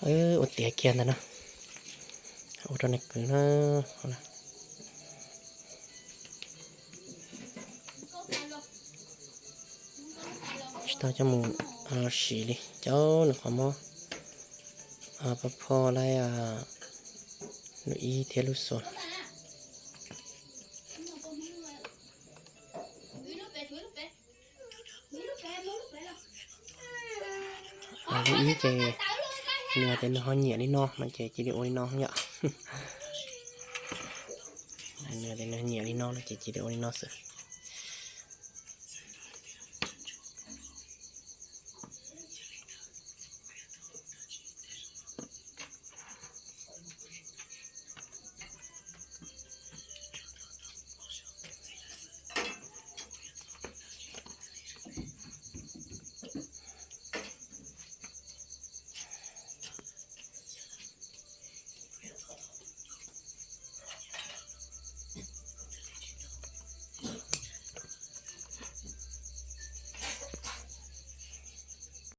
Ua tiav kiag ntawd na, ua rau nws kwv na. Tsis tau coj mus siv li, coj nws qhov mob poj phoj laij, lub ib thiab lub xuas. Lub ib ces nws tias nws ho nyiam li no no ces cia li ua li no yom. Nws tias nws nyiam li no no ces cia li ua li no xwb.